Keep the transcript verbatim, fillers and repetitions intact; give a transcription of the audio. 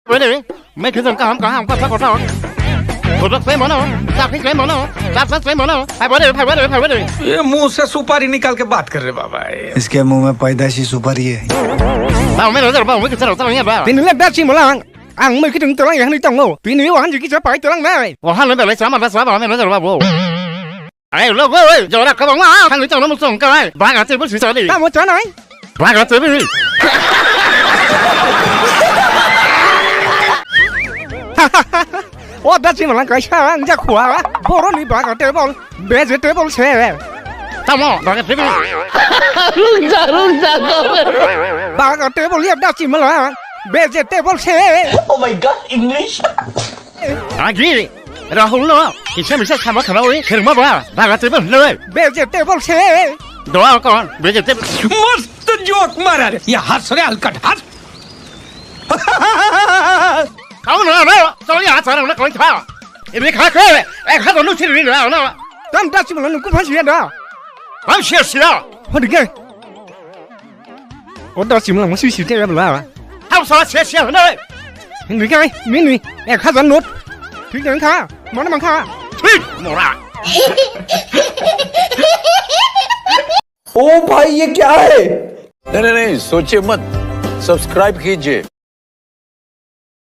Wait, wait. मैं किधर का हम कहाँ हमका था कोटा। कोटा से मनो, काफी से मनो, काफी से मनो। हाय बड़े, हाय बड़े, हाय बड़े। ये मुंह से सुपारी निकाल के बात कर रहे बाबा। इसके मुंह में पैदाशी सुपारी है। Ba, मैं नजर बा, मैं किधर उतर नहीं बा। Tini le dachi malang. Ang mai kitung tolang yang ni tongo. Tini wan jiki cha pai tolang nai. Wah, le belai sama da sama, मैं नजर बा वो। Ai lo go oi, jora ka bang ma, thang ni tong no musong ka ai. Baga te bu si sali. Tamo chanai. Baga te bu. O dachi malang kaisa ang ja khua. Boroni baga table, vegetable se. Tamo baga te bu. Rungja rungja go. Baga table ya dachi malang, vegetable se. Oh my God, English. Agi, Rahul no, kisa misa sama khana oi, khirma ba, baga table no. Vegetable se. Doa kon, vegetable. मस्त जोक मारा रे। ये हंस रे हलकट, हंस। Kau na na, kau ya cara na kau ta. Ini kha khe, eh kha no siri na na. Tam dachi malang ku phasi ya da. Phasi ya. Hodi ke. O dachi malang ma sui sui te bla. Hau sa se se na. Hinwi kai, minwi, ek hazar note. Thik nang kha, mana mang kha. Thik mora. ओ भाई, ये क्या है? नहीं नहीं नहीं, सोचिए मत, सब्सक्राइब कीजिए।